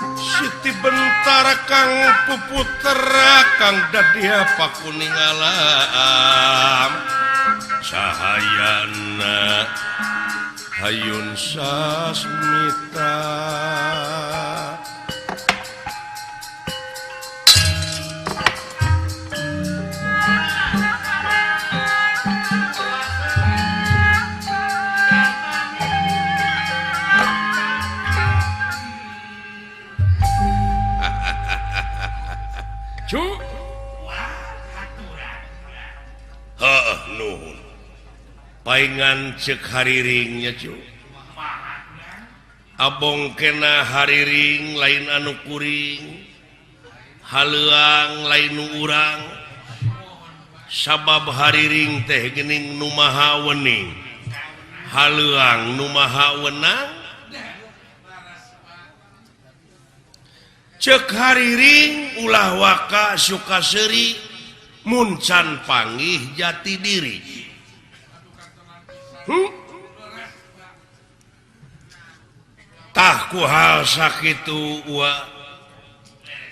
Siti Bentara kang puputera kang dadia pakuning alam cahayana hayun sasmita. Nuhun paingan cek hariringnya cu abong kena hariring lain anu kuring haleuang lain nu urang sabab hariring teh geuning nu maha wening haleuang nu maha wenang. Cek hariring ulah waka suka seuri muncan panggih jati diri. Tah ku hal sakitu ua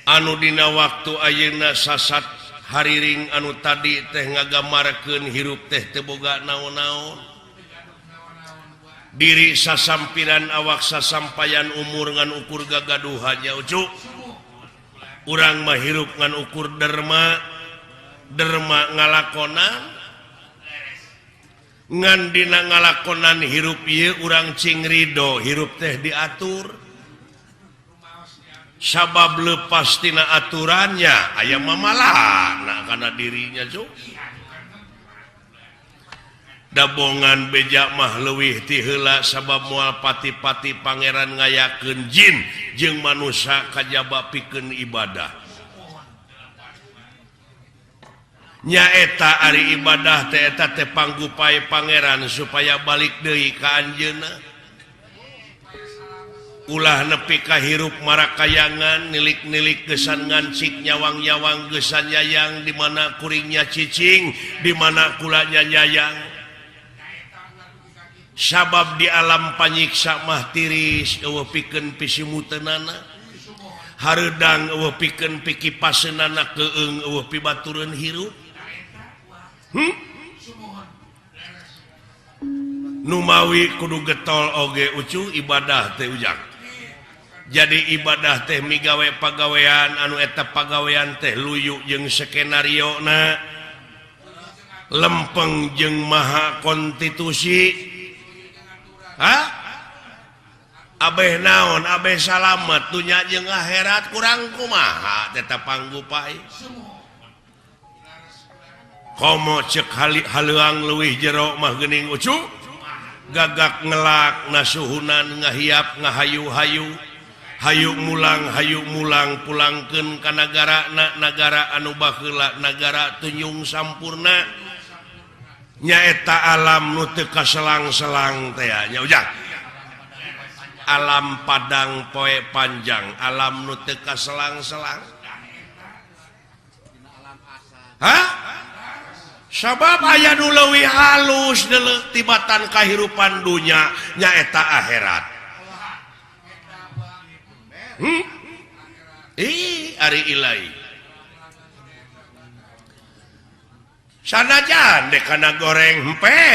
anu dina waktu ayeuna sasat hariring anu tadi teh ngagamarkeun hirup teh teu boga naon-naon. Diri sasampiran awak sasampayan umur ngan ukur gagaduhannya ucu. Urang mah hirup ngan ukur derma, derma ngalakonan ngan dina ngalakonan hirup ieu urang cing ridho hirup teh diatur sabab lepas tina aturannya aya mamalana kana dirinya cuk. Dabongan beja mah leuwih ti heula sabab moal pati-pati pangeran ngayakeun jin jeung manusia kajaba pikeun ibadah. Nyaeta ari ibadah teh eta teh panggupai pangeran supaya balik deui ka anjeunna. Ulah nepi ka hirup marakayangan nilik-nilik gesan ngancik nyawang-nyawang gesan yayang di mana kuringnya cicing di mana kulanya nyayang. Sabab di alam panyiksa mah tiris eueuh pikeun pisimuteunana hareudang eueuh pikeun pikipaseunana keung eueuh pibatureun hirup. Numawi kudu getol oge ucu ibadah teh ujang. Jadi ibadah teh migawe pagawean anu eta pagawean teh luyu jeung skenario na lempeng jeung maha konstitusi. Hah? Abeh naon abeh salamet dunya jeung akhirat kurang kumaha tetep panggupai. Komo cek haleuang leuwih jero mah geuning ucu gagak ngelak nasuhunan ngahiap ngahayu-hayu hayu mulang pulangkeun ka nagarana nagara anu baheula nagara tunjung sampurna nyaeta alam nu teu kaselang-selang teh nya ujang. Alam padang poe panjang alam nu teu kaselang-selang. Hah? Sabab aya nu leuwih halus deuleu tibatan kahirupan dunya nyaeta akhirat. Ih ari ilahi. Sanajan dek kana goreng hempe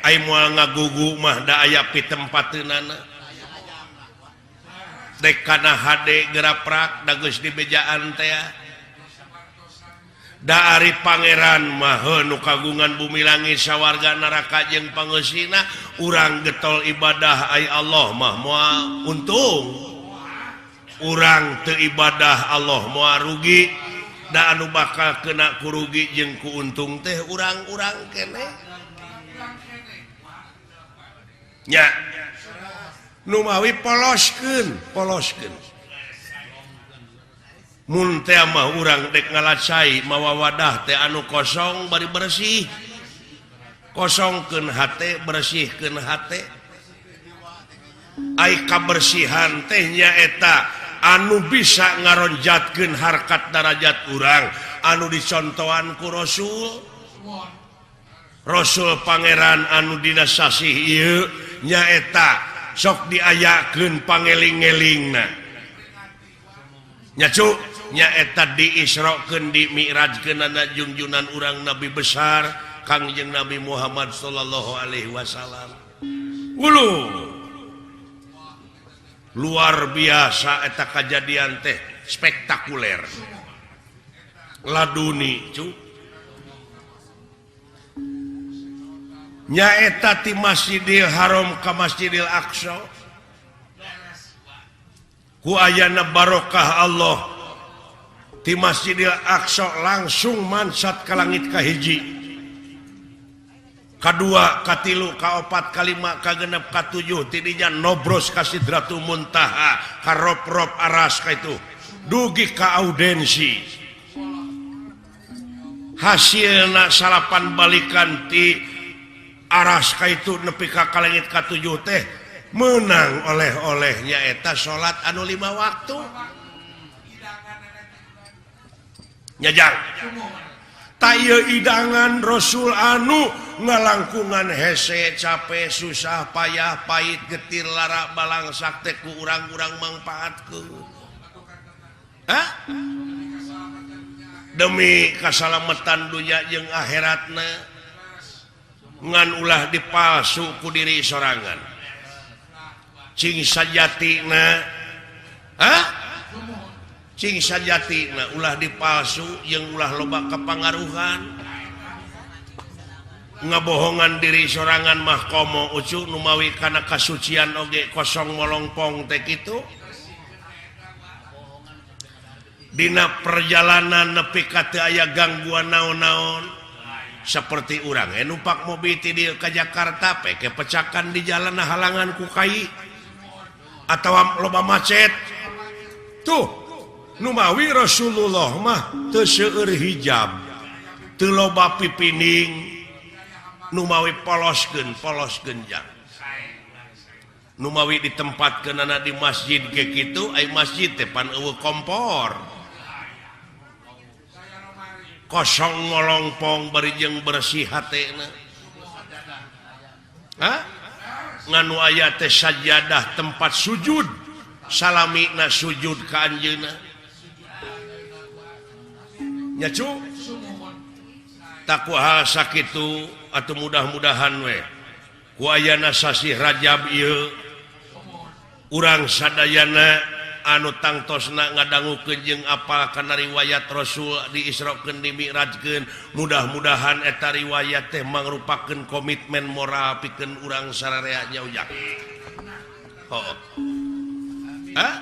ai moal ngagugu mah da aya pitempateunana. Dek kana hade geraprak da geus dibejaan teh. Da ari pangeran mah nu kagungan bumi langit sawarga neraka jeung pangeusina urang getol ibadah ai Allah mah moal untung. Urang teu ibadah Allah moal rugi. Da anu bakal kena kurugi jeung kuuntung teh urang-urang keneh. Nya numawi poloskeun, poloskeun. Mun teh mah urang dek ngalacai mawa wadah teh anu kosong bari bersih. Kosongkeun hate, bersihkeun hate. Ai kabersihan teh nyaeta anu bisa ngaronjatkeun harkat darajat urang anu dicontohan ku Rasul. Rasul pangeran anu dina sasih ieu nyaeta sok diayakeun pangeling-elingna. Nyacu nyaeta diisrokeun di mi'rajkeunana junjunan urang nabi besar Kangjeng Nabi Muhammad sallallahu alaihi wasallam. Ulu luar biasa eta kajadian teh spektakuler. Laduni cu. Nyaeta ti Masjidil Haram ka Masjidil Aqsa. Ku ayana barokah Allah ti Masjidil Aqsa langsung mansat ka langit kahiji, kadua, katilu, kaopat, kalima, kagenep, katujuh, tidinya nobros ka Sidratul Muntaha, ka rop-rop aras ka itu dugi ka audensi. Hasilna salapan balikan ti aras ka itu nepi ka langit katujuh teh menang oleh-olehnya eta salat anu 5 waktu. Nyajang ta ieu idangan Rasul anu ngalangkungan hese capek susah payah pahit getir lara balangsak teh ku urang-urang mangpaatkeun. Hah? Demi kasalametan dunya jeung akhiratna ngan ulah dipalsu ku diri sorangan. Cing sajatina, hah? Cing sajatina ulah dipalsu jeung ulah loba kepangaruhan. Ngabohongan diri sorangan mah komo ucu numawi kana kasucian oge kosong molongpong teh kitu. Dina perjalanan nepi ka teu aya gangguan naon-naon. Seperti urang numpak mobil ti dieu ka Jakarta peke pecakan di jalan halangan ku kai atau loba macet tuh numawi Rasulullah mah teu seueur hijab teu loba pipining numawi poloskeun polos genjang numawi ditempatkeunana di masjid ge kitu ai masjid teh pan eueuh kompor kosong ngolongpong bari jeung bersih hatena. Hah? Nganu aya teh sajadah tempat sujud salamina sujud ka anjeunna. Nya cu takwa hal sakitu atuh mudah-mudahan we ku ayana sasih Rajab ieu urang sadayana anu tangtosna ngadangukeun jeung apal kana riwayat Rasul diisrokeun dimi'rajkeun mudah-mudahan eta riwayat teh mangrupakeun komitmen moral pikeun urang sararea nya ujang. Heuh. Hah?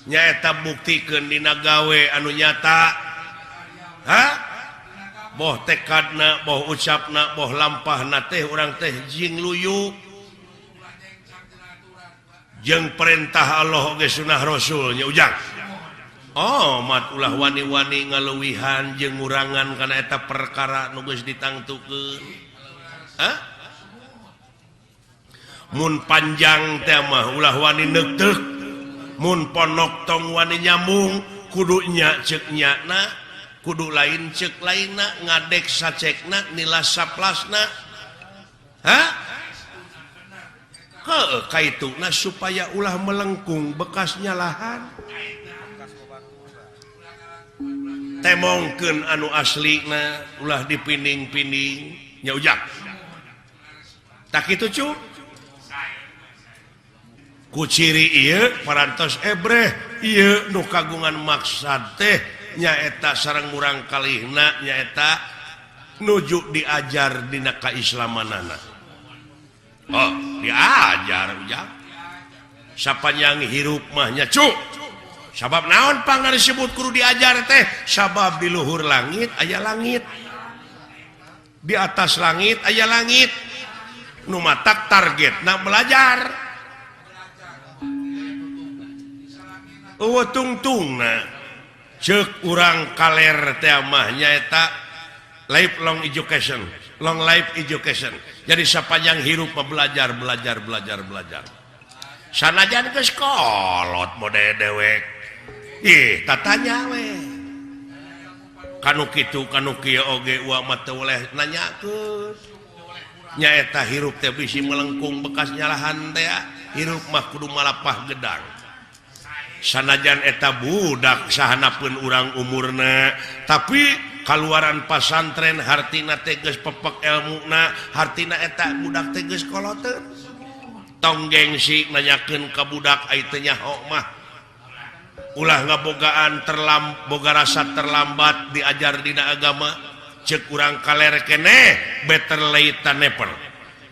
Nyaeta buktikeun dina gawe anu nyata. Hah? Boh tekadna, boh ucapna, boh lampahna teh urang teh jing luyu jeung perintah Allah oge sunah Rasulnya ujang. Oh mat ulah wani-wani ngaluwihan jeung ngurangan kana eta perkara nu geus ditangtukeun. Hah? Mun panjang teh mah ulah wani neuteuk, mun ponok tong wani nyambung, kudu nya ceuk nyana, kudu lain ceuk lainna, ngadek sacekna, nilas saplasna. Hah? Heuh kaituna supaya ulah melengkung bekas nyalahan. Temongkeun anu aslina ulah dipining-pining nya ujang. Tak kitu cu. Ku ciri ieu parantos ebreh ieu nu kagungan maksad teh nyaeta sareng murang kalihna nyaeta nuju diajar dina kaislamanana. Oh, diajar ujang. Sapanjang hirup mah nya cu. Sabab naon pangna disebut kudu diajar teh? Sabab di luhur langit aya langit. Di atas langit aya langit. Nu matak targetna belajar. Eueuh tungtungna ceuk urang kaler teh mah nyaeta lifelong education, long life education. Jadi sepanjang hirup belajar, belajar, belajar, belajar. Sanajan geus kolot mode dewek. Ih, tatanya we. Kanu kitu kanu kieu oge uang mah teu boleh nanyakeun. Nyaeta hirup teh bisi melengkung bekas nyalahan teh, hirup mah kudu malapah gedang. Sanajan eta budak sahanapeun urang umurna, tapi kaluaran pasantren hartina teh geus pepek elmuna, hartina eta budak teh geus koloteun. Tong gengsi nanyakeun ka budak ai teu nyaho mah. Ulah ngabogaan boga rasa terlambat diajar dina agama. Cek urang kaler keneh, better late than never.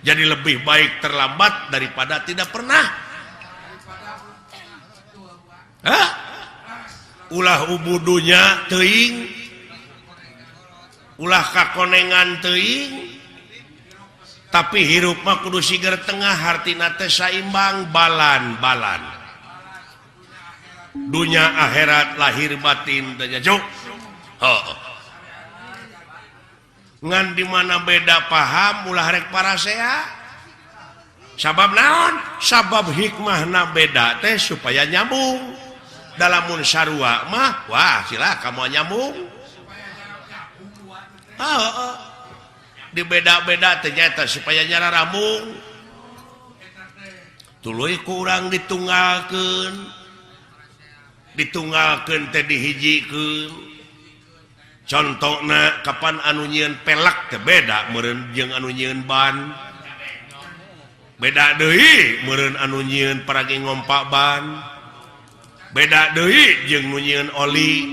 Jadi lebih baik terlambat daripada tidak pernah. Hah? Ulah ubudunya teuing, ulah kakonengan teuing, tapi hirup mah kudu siger tengah, hartina teh saimbang, balan-balan. Dunya akhirat lahir batin teh juk. Heuh. Ngan di mana beda paham ulah rek parasea. Sabab naon? Sabab hikmahna beda teh supaya nyambung. Dalamun sarua mah wah silaka moal nyambung. Heeh. Dibeda-beda teh nyaeta supaya nyararambung. Tuluy ku urang ditunggalkeun. Ditunggalkeun teh dihijikeun. Contohna kapan anu nyieun pelak teh beda meureun jeung anu nyieun ban. Beda deui meureun anu nyieun paragi ngompak ban. Beda deui jeung nu nyieun oli,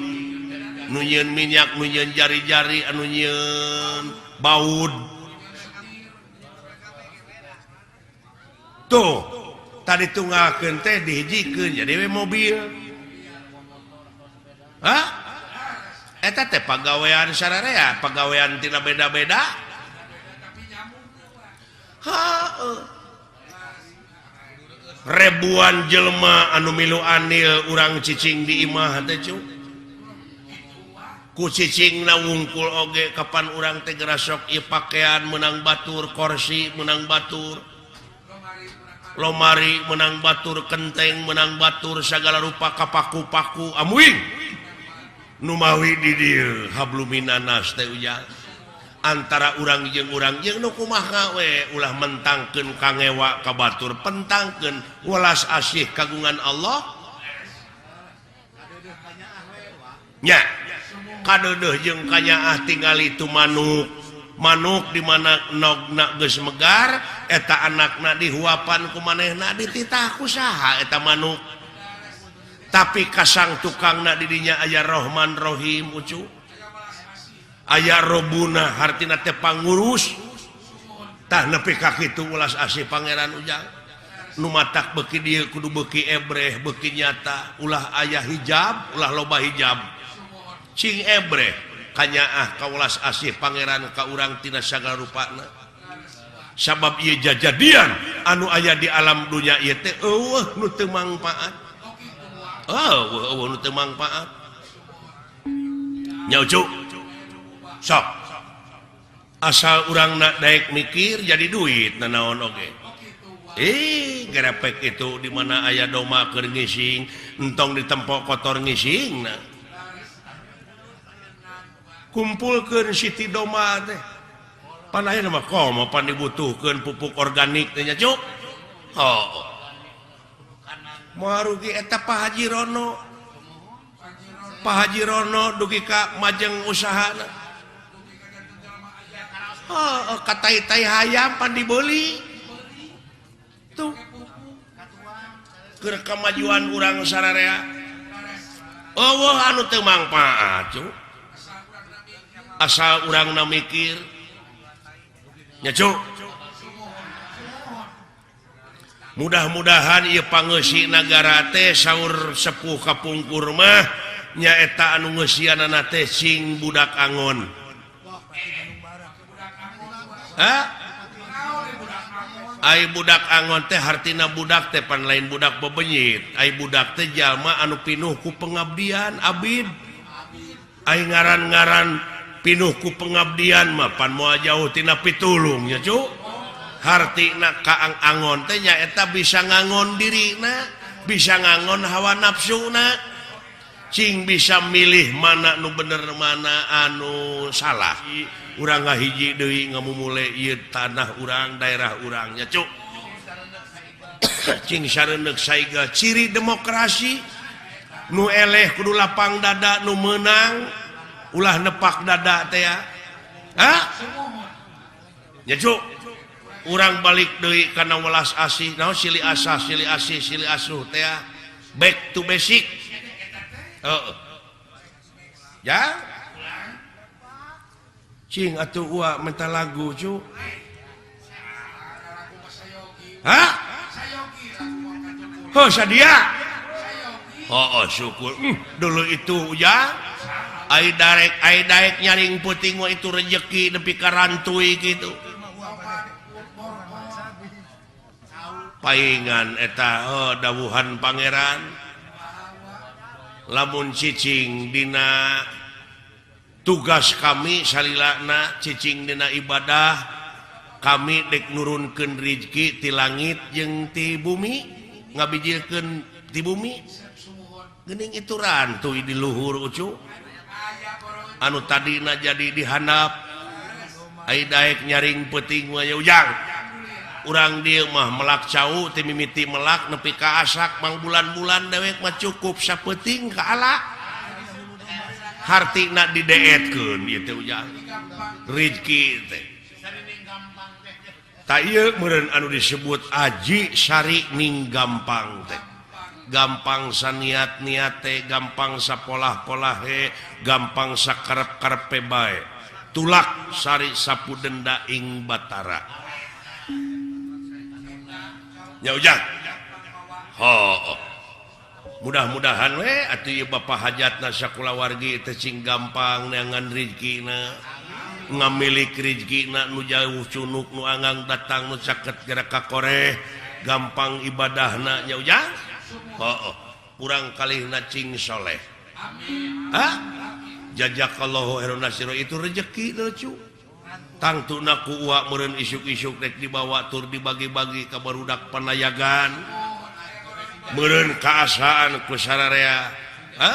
nu nyieun minyak, nu nyieun jari-jari, anu nyieun baud. Tuh, tadi tunggalkeun teh dihijikeun jadi we mobil. Hah? Eta teh pagawean sararea, pagawean tina beda-beda. Heuh. Ribuan jelema anu milu anil urang cicing di imah teh cu. Ku cicingna wungkul oge kapan urang teh gerasok ieu pakaian meunang batur, korsi meunang batur, lomari meunang batur, kenteng meunang batur, sagala rupa kapaku-paku amuing. Numawi di dieu habluminanas teh ujang. Antara urang jeung nu kumaha we ulah mentangkeun kangewa ka batur, pentangkeun welas asih kagungan Allah. Nya kadeudeuh jeung kanyaah tingali tu manuk. Manuk di mana nogna geus megar eta anakna dihuapan ku manehna dititah ku saha eta manuk. Tapi kasang tukangna di dinya aya Rohman Rohim ucu. Aya Robuna hartina teh pangurus. Tah nepi ka kitu ulas asih pangeran ujang. Nu matak beuki dieu kudu beuki ebreh, beuki nyata, ulah aya hijab, ulah loba hijab. Cing ebreh kanyaah ka ulas asih pangeran ka urang tina sagala rupana. Sabab ieu jajadian anu aya di alam dunya ieu teh eueuh nu teu mangpaat. Oh, eueuh nu teu mangpaat. Nya ucu. Sok. Asal urang nak daek mikir jadi duit nanaon oge. Gerepek itu di mana aya doma keur ngising, entong ditempok kotor ngising na. Kumpulkeun siti doma teh. Pan aya mah komo pan dibutuhkeun pupuk organik teh nya cuk. Oh. Moal rugi eta Pak Haji Rono. Pak Haji Rono dugi ka majeng usahana. Oh, katai-tai hayam pan dibeli. Tuh. Keur kamajuan urang sararea. Eueuh anu teu mangpaat cuk. Asal urangna mikir. Nya cuk. Mudah-mudahan ieu pangeusi nagara teh saur sepuh kapungkur mah nyaeta anu ngeusianana teh sing budak angon. Hah? Ai budak angon teh hartina budak teh pan lain budak bebenyit. Ai budak teh jalma anu pinuh ku pengabdian abid. Ai ngaran-ngaran pinuh ku pengabdian mah pan moal jauh tina pitulung nya cu. Hartina kaang angon teh nyaeta bisa ngangon dirina, bisa ngangon hawa nafsuna, cing bisa milih mana nu bener mana anu salah. Urang ngahiji deui ngamumule ieu tanah urang, daerah urang nya cuk. Cing sareundeuk saiga ciri demokrasi. Nu eleh kudu lapang dada, nu meunang ulah nepak dada teh ya. Hah? Nya cu, urang balik deui kana welas asih, naon silih asah, silih asih, silih asuh teh ya. Back to basic. Heeh. Ya? Cing atuh ua minta lagu cu. Hah? Oh sadia. Oh, oh syukur. Dulu itu ya. Ai darek nyaring peuting mah itu rejeki nepi ka rantui kitu. Paingan eta oh, dawuhan pangeran. Lamun cicing dina tugas kami salilana cicing dina ibadah kami dek nurunkeun rizki ti langit jeung ti bumi ngabijilkeun ti bumi geuning itu rantui di luhur ucu anu tadina jadi dihandap ai daek nyaring peuting mah ujang urang dieu mah melak cau ti mimiti melak nepi ka asak mang bulan-bulan dewek mah cukup sapeuting ka ala hartina dideetkeun ieu teh ujang rizki teh ta ieu meureun anu disebut aji sari ning gampang teh gampang saniat-niat teh gampang sapolah-polahe gampang sakarep-karepe bae tulak sari sapu denda ing batara nya ujang ho mudah-mudahan we atuh ieu bapa hajatna sakulawargi teh cing gampang neangan rizkina ngamilik rizkina nu jauh cunuk nu anggang datang nu caket gerak ka koreh gampang ibadahna nya ujang heuh urang kalihna cing soleh amin ha jazakallahu khairan nasiro itu rezeki lucu tangtuna ku uak meureun isuk-isuk rek dibawa tur dibagi-bagi ka barudak panayagan meureun kaasaan ku sararea ha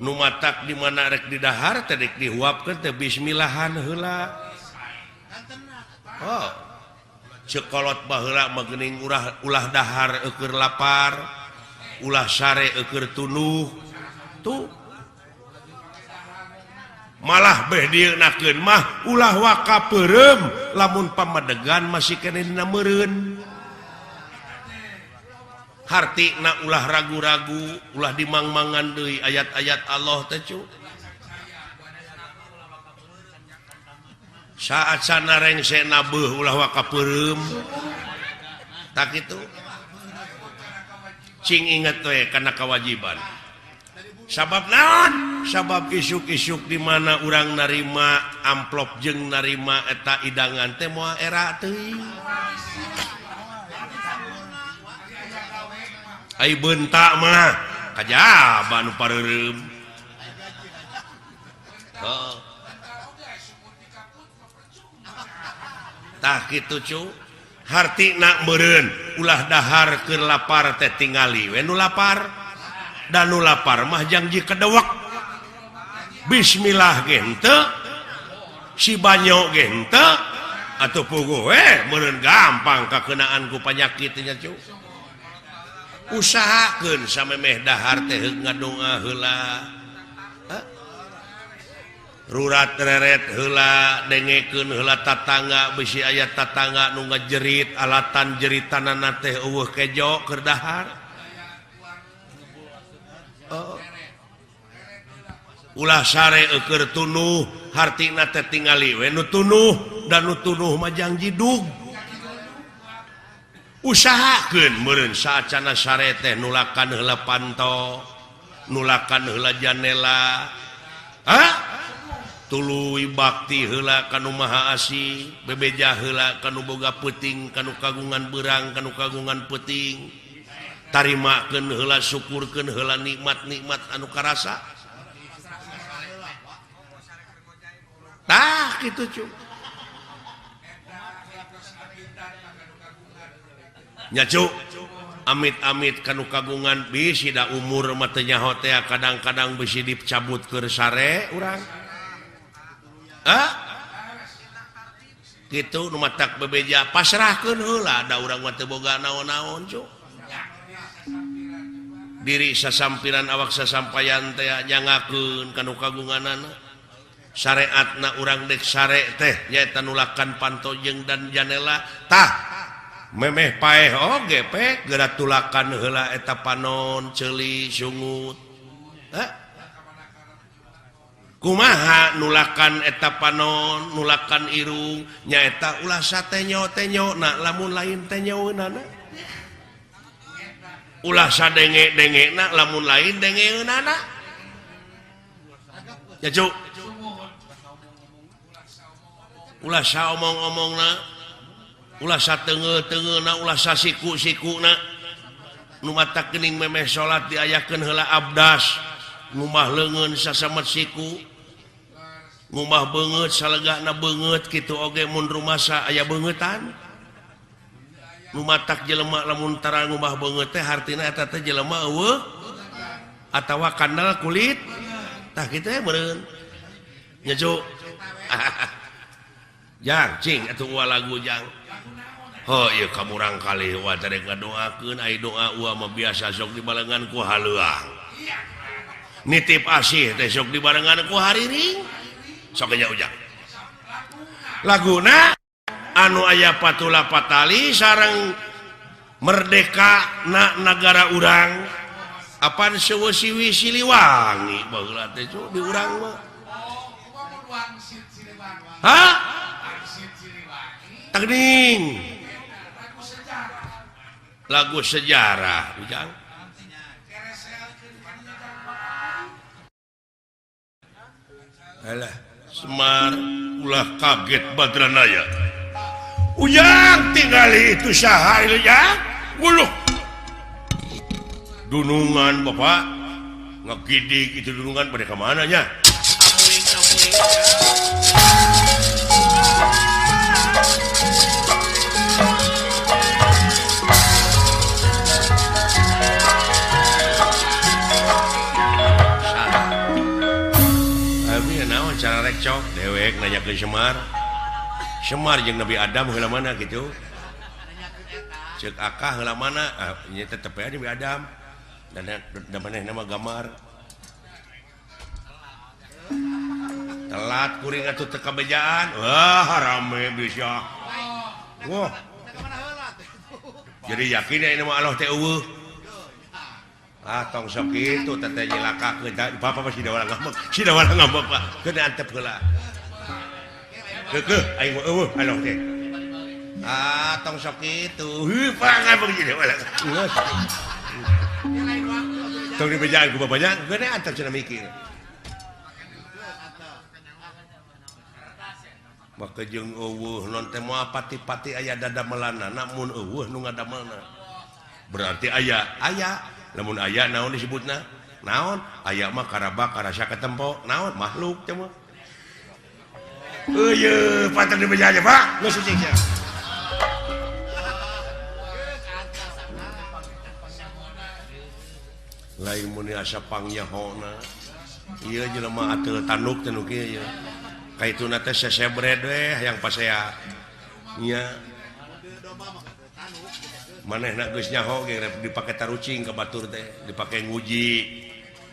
nu matak di mana rek didahar teh rek dihuapkeun teh bismillahan heula oh cekolot baheula mah geuning ulah dahar eueur lapar ulah sare eueur tunduh tuh malah beh dieunakeun mah ulah waka peureum lamun pamadegan masih keneh dina meureun hartina ulah ragu-ragu ulah dimangmangan deui ayat-ayat Allah teh cu saat sana rengse nabeuh ulah waka peureum tak kitu cing inget we kana kewajiban sabab naon sabab isuk-isuk di mana urang narima amplop jeung narima eta idangan teh moal era teuing ai bentak mah kajaba nu pareureum heuh tah kitu cu hartina meureun ulah dahar keur lapar teh tingali we nu lapar dan nu lapar mah jangji kedewek bismillah ge henteu si banyo ge henteu atuh puguh we meureun gampang kakeunaan ku panyakit nya cu usahakeun samemeh dahar teh heug ngadoa heula rurat reret heula dengekeun heula tatangga bisi aya tatangga nu ngajerit alatan jeritanana teh eueuh kejo keur dahar oh. Ulah sare eueur tunduh hartina teh tingali we nu tunduh dan nu tunduh mah jangji dug usahakeun meureun saacana sare teh nulakan heula panto nulakan heula janela ha tuluy bakti heula ka nu maha asih bebeja heula ka nu boga peuting ka nu kagungan beurang ka nu kagungan peuting tarimakeun heula syukurkeun heula nikmat-nikmat anu karasa tah kitu cu nya cu amit-amit kanu kagungan bisi da umur mah teu nyaho teh kadang-kadang bisi dicabut keur sare urang ah kitu nu matak bebeja pasrahkeun heula da urang mah teu boga naon-naon cu Diri sasampiran awak sasampayan teh nyangakeun ka nu kagunganana. Syariatna urang dek sare teh nyaeta nulakan panto jeung dan janela tah memeh paeh oge pe geura tulakan heula eta panon ceuli sungut. Hah? Kumaha nulakan eta panon nulakan irung nyaeta ulah satenyo-tenyo na lamun lain tenyoeunana ulah sadenge-dengena lamun lain dengeunana ya cuk ulah saomong-omongna ulah sateungeut-teungeuna ulah sasiku-sikuna nu matak geuning memeh salat diayakeun heula abdas ngumah leungeun sasamet siku ngumah beungeut salegana beungeut kitu oge mun rumasa aya beungeutan nu matak jelema lamun tara ngumah beungeut teh hartina eta teh jelema eueuh atawa kandel kulit tah kitu we meureun nya cuk jang cing atuh uwa lagu jang ho ieu kamurang kalih wa teh ngadoakeun ai doa uwa mah biasa sok dibarengan ku haleuang nitip asih teh sok dibarengan ku hariring sok nya ujang laguna anu aya patula patali sareng merdeka na nagara urang apan seueuh Siliwangi baheula teh cu di urang mah ha tagning lagu sejarah ujang alah Semar ulah kaget Badranaya ujang tinggali itu saha ieu ya uluh dunungan bapak ngegidik itu dunungan pada ka mana nya cara rekcok dewek nanya ke Semar Semar jeung Nabi Adam heula mana gitu ceuk akah heula mana ah nya tetep aya Nabi Adam dan manehna mah gamar telat kuring atuh teu kabejaan wah rame bisa wah jadi yakin ya ini mah Allah teh eueuh ah tong sok kitu teh teh nyelakakeun bapak mah sida wala ngambek sida wala ngambek Pak keun antep heula keukeuh aing mah eueuh Allah teh ah tong sok kitu heuh Pak ngambek sida wala geus tong dibejaan ku bapaknya keun antep cenah mikir maka jeung eueuh non teh moal pati-pati aya dadamelanna mun eueuh nu ngadamelna berarti aya aya lamun aya naon disebutna naon aya mah karabak karasa katempo naon makhluk teh mah eueuh patah dibeja aja Pak geus cicing sia lain mun asa pangnyahoana ieu jelema ateul tanduk teh nu kieu ieu kaituna teh sesebred we hayang pasea nya manehna geus nyaho ge dipake tarucing ka batur teh dipake nguji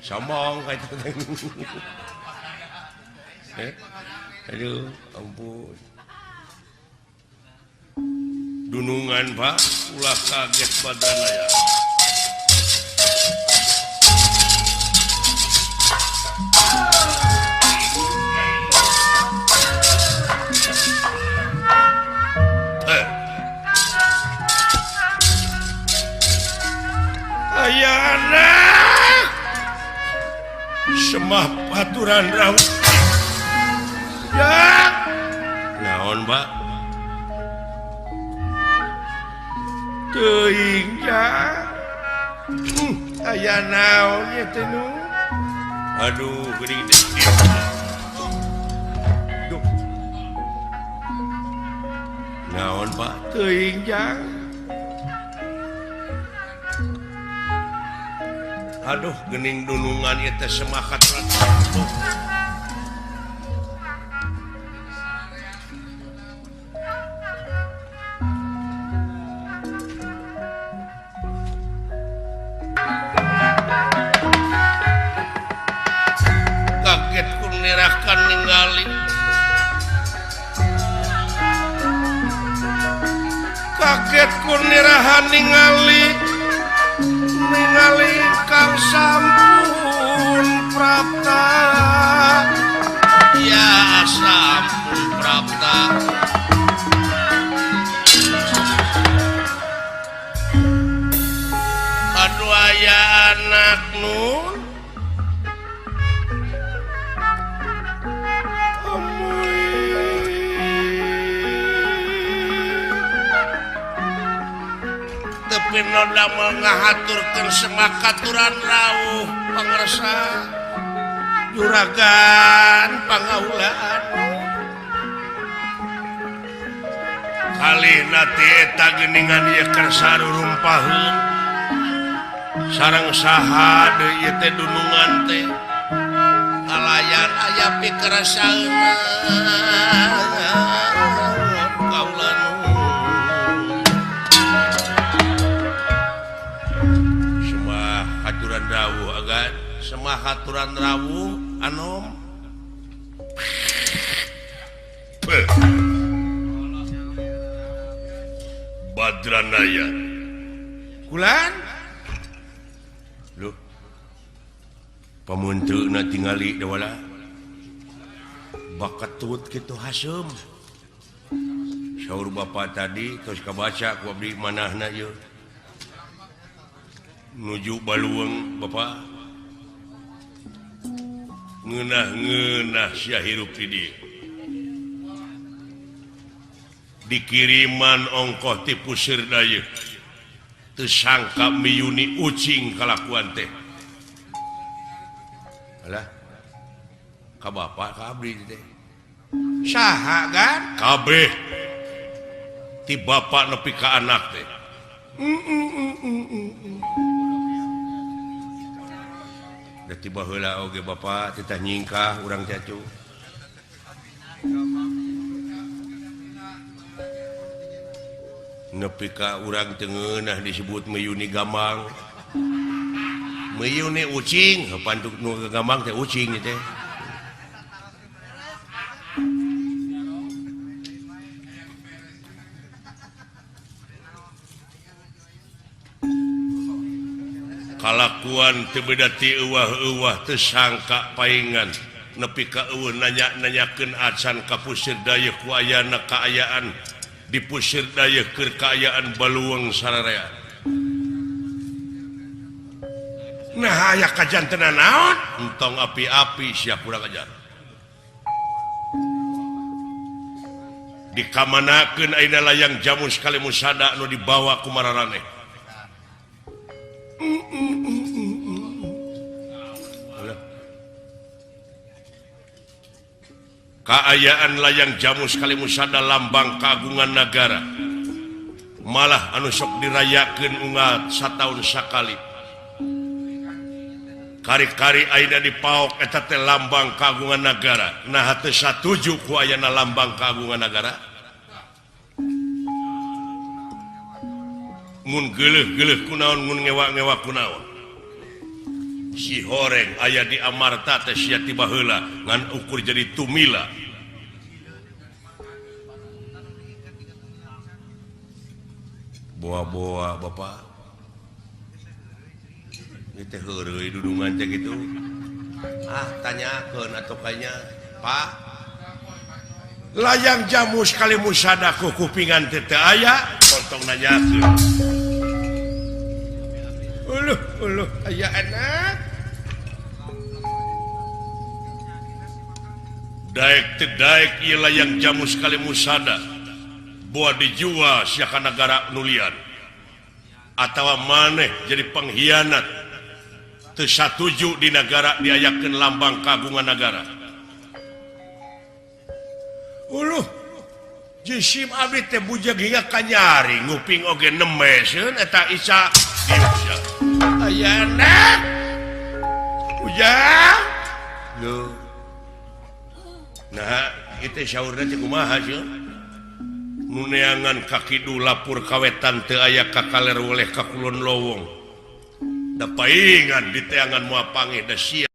sombong ka itu teh aduh ampun dunungan Pak ulah kaget badanna ya ayana semah paturan rawu ya naon Pak teuing ya aya naon ieu teh nu aduh geuning teh duh naon Pak teuing jang aduh gening dunungan ieu teh semakat ningali kaget kunirahan ningali ningali kang sampun prapta ya sampun prapta aduh aya anak nu Pinoda mengahaturkan semakaturan rawuh pangersa juragan pangaulaan kali nati eta geuningan ieu kersa rurumpaheun sareng saha deui ieu teh dunungan teh kalayan aya pikerasaeuna kaula. Rawuh agan semah aturan rawuh anom Badranaya kulan loh pamunteuna tingali dewala bakatut kitu hasem saur bapak tadi terus kabaca ku abdi manahna ieu nuju baluang bapak ngeunah-ngeunah sia hirup di dieu dikiriman ongkoh ti pusir dayeuh teu sangka miyuni ucing kalakuan teh alah ka bapak ka abdi teh saha gan kabeh ti bapak nepi ka anak teh tiba heula oge bapak titah nyingkah urang cacu nepi ka urang teu ngeunah disebut meyuni gamang meyuni ucing pantuk nu gamang teh ucing teh kalakuan teu beda ti euwah-euwah teu sangka paingan nepi ka eueuh nanya-nanyakeun acan ka pusir dayeuh ku ayana kaayaan di pusir dayeuh keur kaayaan baluang sararea. Nah aya kajantenan naon entong api-api sia kurang ajar dikamanakeun ayeuna layang jamus kali musada nu dibawa ku mararaneh. Kaayaan layang jamus kali musada lambang kagungan nagara malah anu sok dirayakeun unggal sataun sakali kari-kari ayeuna dipaok eta teh lambang kagungan nagara nah teu satuju ku ayana lambang kagungan nagara mun geuleuh-geuleuh kunaon mun ngewa-ngewa kunaon si horeng aya di Amarta teh sia ti baheula ngan ukur jadi tumila boa-boa bapak ieu teh heureuy dudungan teh kitu ah tanyakeun atuh kanya Pak layang jamus kali musada ku kupingan teh teu aya potong nanyakeun uluh uluh aya anak daek teu daek ieu layang jamus kali musada boa dijual sia ka nagara nulian atawa maneh jadi pengkhianat teu satuju di nagara diayakeun lambang kagungan nagara. Uluh jisim abdi teh bujeg hingga kanyari nguping oge nemeseun eta Isa aya anak ujang lho nah itu saurna teh kumaha sieun nu neangan ka kidul lapur kawetan teu aya ka kaler weleh ka kulon lowong da paingan diteangan moal pangih da sia.